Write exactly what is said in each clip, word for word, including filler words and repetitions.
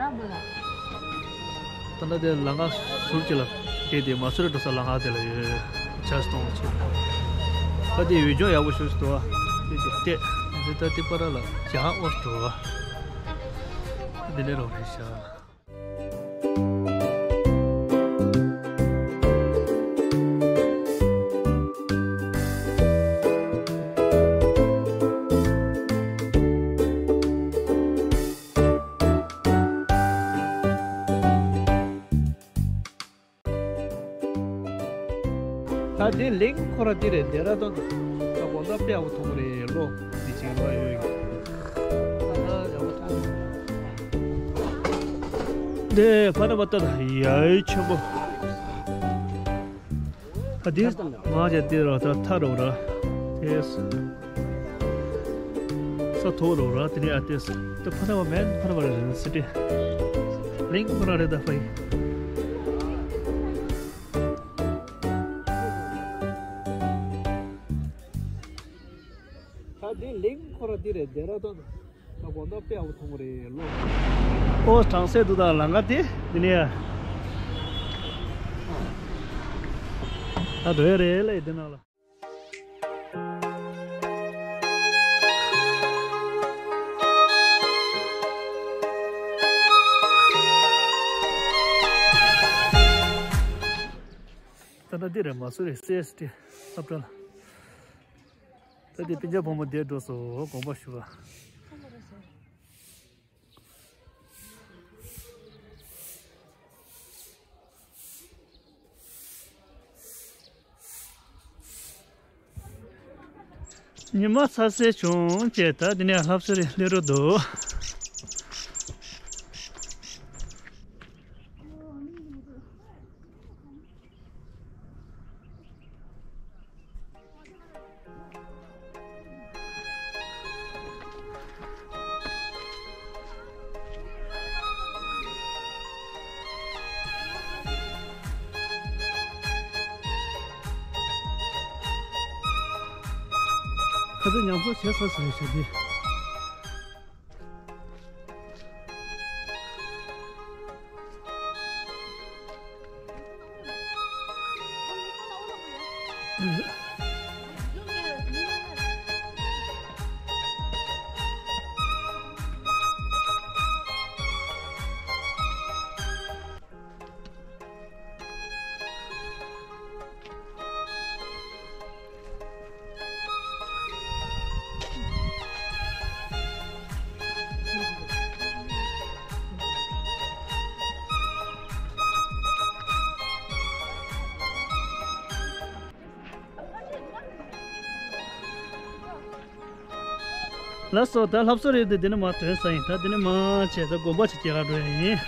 ད་ལྟ་དེ་ལམ་ཁ་ཟུར་གཅིག་ལ་བལྟས་ཏེ་མ་སུ་རི་འགྲོ་ས་ལམ་ཁ་དེ་ལ་ཡོད། ཆ་སྟོང་ཆེ། ད་དེ་ཡུལ་ལྗོངས་ཡག་པོ་ཞིག་འདུག་བ། དེ་ཅིག་བལྟས། འདི་ད་དེ་པ་ར་ལ་ཇ་ཧ་ཨོ་འགྲོ་བ། དེ་ལས་རོགས་རེད་ཤག་ད་འདི་གླིང་ཁོ་ར་འདི་རེད། ཌེ་ར་ཌུན་ད་དགོང་དག་དཔེ་ཡག་པོ་མཐོང་གི་རེད། ལོ་འདི་ཅིག་ལོ་ཡོད་ཡོད། ད་ཡག་པོ་མཐོང་གི་རེད། འདི་ཕ་ན་མ་ལྟ་ད་ཡ་ཆེན་པོ། ད་འདི་མ་བྱས་འདི་ར་ད་ཐ་རོ་ར། དེ་ས་མཐོ་རུ་ར། དེ་ནས་ཨ་ཏེ་ས་དེ་ཕ་ན་བ་མེན་ཕ་ན་བ་རེད། སི་ཏི་གླིང་ཁོ་ར་རེད་ད་ཕ་ཡི། ད་འདི་གླིང་ཁོ་ར་འདི་རེད། ཌེ་ར་ཌུན་ད་དགོང་དག་དཔེ་ཡག་པོ་མཐོང་གི་རེད་ལོ། ཨོ་གྲང་སེ་འདུག་ད་ལམ་ཁ་དེ་འདི་ནས་ད་འགྲོ་ཡ་རེད་ལ་ཡི་འདི་ནང་ལ། ད་ལྟ་འདི་རེད། མ་སུ་རི་སི་ཨེས་ཊི་སློབ་གྲྭ་ལ། ད་འདི་སྤུན་ཀྱག་བུ་མོ་འདིར་འགྲོ་སོང་། དགོངས་པ་ཞུ་བ། ཉི་མ་ཚ་སེ་བྱུང་བྱས། ད་འདི་ནས་ལྷ་བསུ་རེ་སླེབས་རོགས་འདུག་ཁ་ཚ་ཉམས་གསོ་བྱེད་ས་ཟེར་བྱ་དེ། ལགས་སོ། ད་ལྷ་བསུ་རེད་དེ། འདི་ནས་མར་ཐོན་ས་ཡིན། ད་འདི་ནས་མར་བྱས་ད་དགོན་པ་ཞིག་སྐྱེལ་ག་འགྲོ་ཡ་ཡིན།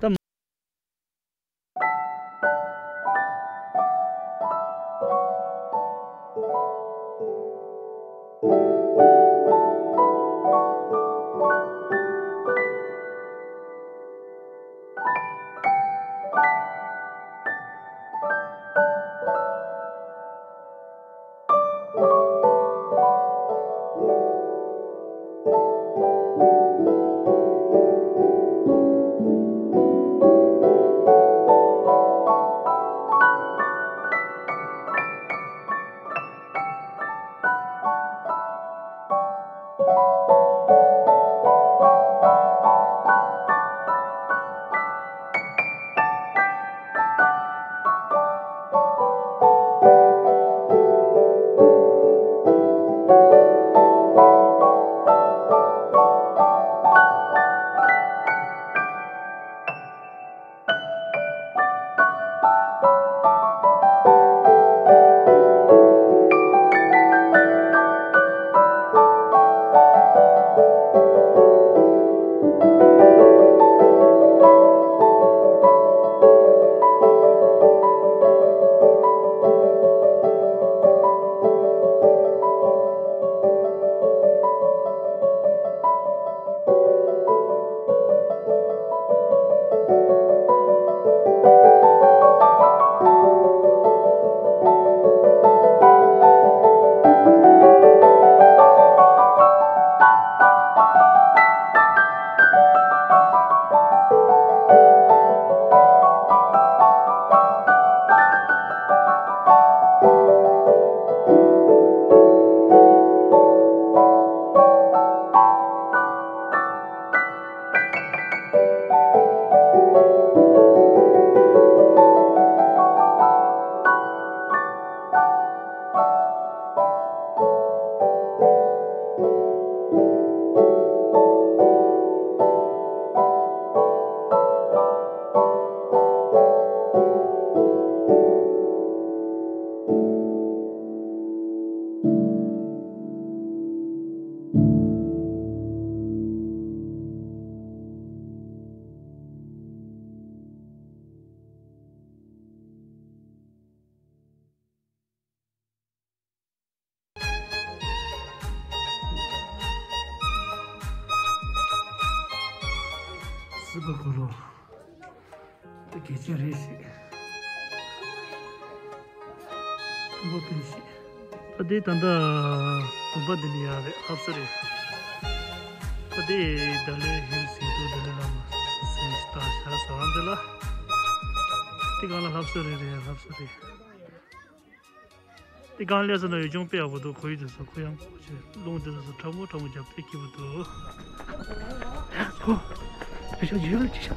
ད། ཀ་ཀུ་རུ། ད་གལ་ཆེན་རེད་ཤག་མཐོན་པོ་ཕེབས་ཤིག་ད་དེ་ད་ལྟ་དགོན་པ་འདི་ནས་ཡར་རེད། ལྷ་ས་རེད། ད་དེ་ཏཱ་ལའི་ཧིལ་ཟེར་དུས་ཏཱ་ལའི་བླ་མ་ཟེར་ཞིག་ད་ཤར་ས་འདི་ལ། དེ་སྒང་ལ་ལྷ་ས་རེད། རེད། ལྷ་ས་རེད། དེ་སྒང་ལ་སླེབས་ན་ཡུལ་ལྗོངས་དཔེ་ཡག་པོ་འདུག་ཁོར་ཡུག་དེ་ཚོ་ཁོར་ཡུག་ཡག་པོ་བྱས། རླུང་དེ་ཚོ་ཁྲ་མོ་ཁྲ་མོ་རྒྱབ་དཔེ་སྐྱིད་པོ་འདུག་ཧོ། བེ་ཤ་ཡོད་ལ་ཅི་ཤ།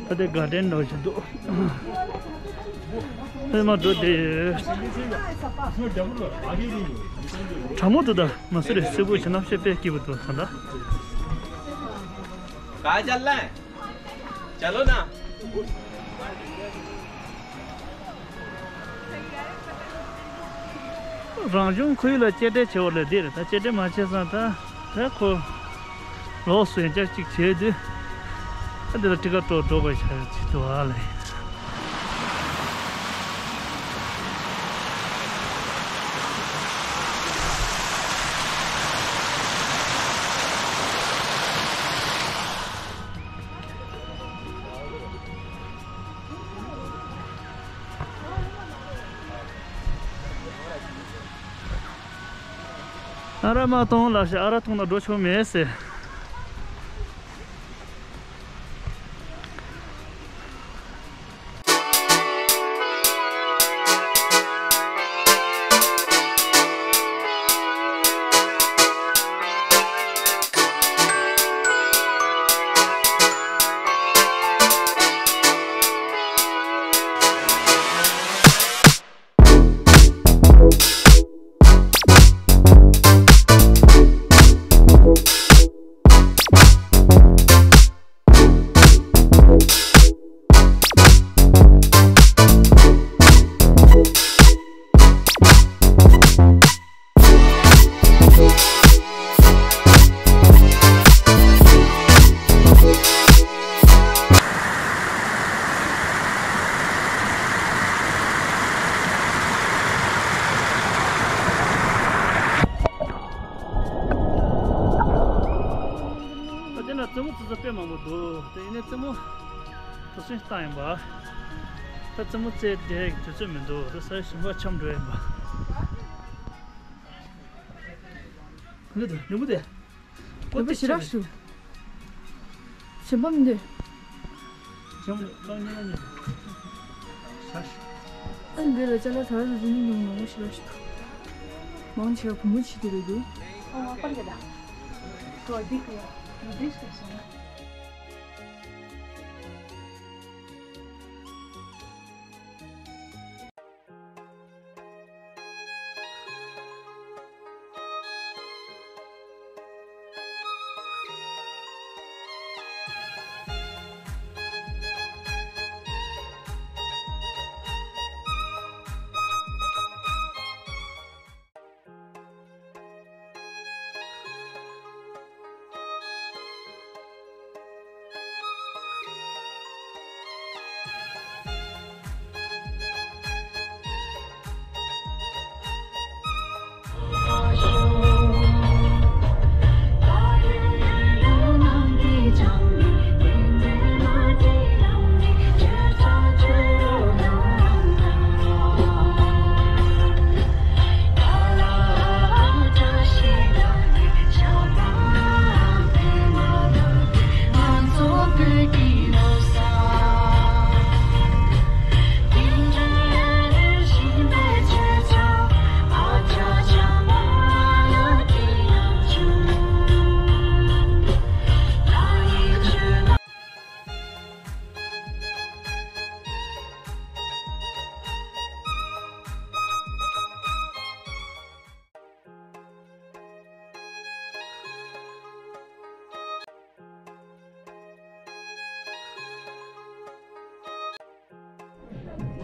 ད་དེ་གར་ཌེན་འདྲ་བོ་ཞིག་འདུག་ཨེ་མ་འགྲོ་དེ། ཁྲ་མོ་འདུག་ད་མ་སུ་རེད། སེར་པོ་བྱས་ན་དཔེ་སྐྱིད་པོ་འདུག་ད་ད། ག་ཅ་ལན། ཅ་ལོ་ན། རང་བྱུང་ཁོར་ཡུག་ལ་གཅེས་སྤྲས་བྱེད་པ་ལས་འདི་རེད། ད་གཅེས་སྤྲས་མ་བྱས་ཙང་ད་ད་ཁོ་ལོག་སུ་ཡང་བསྐྱར་གཅིག་བྱས་དུས་ད་འདི་ལ་ཊི་ཀ་ཊོ་འགྲོ་དགོས་ཤག་ཅིག་འདུག་ཨ་ལས། ཨ་ར་མ་གཏོང་ལབ་ཤག་ཨ་ར་གཏོང་ན་འགྲོ་ཆོག་མེད་ཟེར། ད་དེ་ན་རྩེད་མོ་རྩེ་ས་དཔེ་མང་པོ་འདུག་དེ་ཡིན་ན་རྩེད་མོ་དུས་ཚོད་བཏང་ཡིན་པ། ད་རྩེད་མོ་རྩེ་དེ་དུས་ཚོད་མི་འདུག་ད་ས་ཞིམ་པ་འཆམ་འགྲོ་ཡིན་པ། ནི་དུ་ནི་མུ་དེ། ལུས་པོ་ཞེ་དྲག་ཞུ། ཞིམ་པ་མི་འདུག་ཞིམ་པ་ཉེ་ཉེ། ཨ་འདི་ལ་ཅ་ལག་ད་རུ་རིང་ཉུང་ཉུང་ཞེ་དྲག་ཞུ། མང་ཆེ་བ་བུ་མོ་བྱེད་ཀྱི་རེད་འདུག་ཨ་ང་པར་གྱི་ད། ཁོ་འདི་ཁོ་ཡ་འདི་ཞེ་དྲག་ཞུ།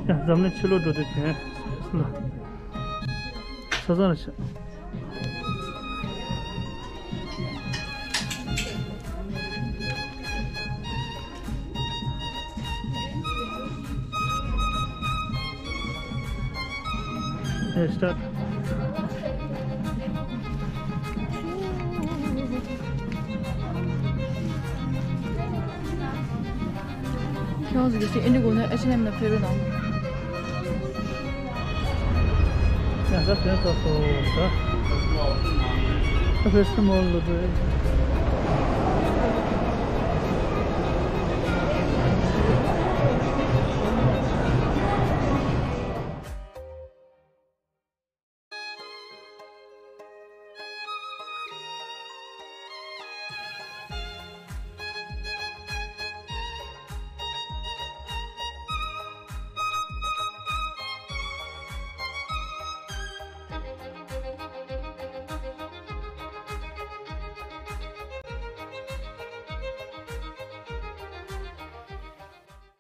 ཡ། འཛམ་གླིང་ཕྱི་ལོགས་འགྲོ་དུས་གྱོན་ལ། ས་ས་ལ་ཆ། Hey, start. ཁྱོད་ཚོ་གི་ཨེ་འདྲ་དགོས་ན་ཨེཆ་ཨེན་ཨེམ་ནང་ཕེབས་རོགས་གནང་། ཡང་ས་ཕན་ཐོགས་སོ་ད། ད་ཕེབས་སི་མོལ་ལ་འགྲོ།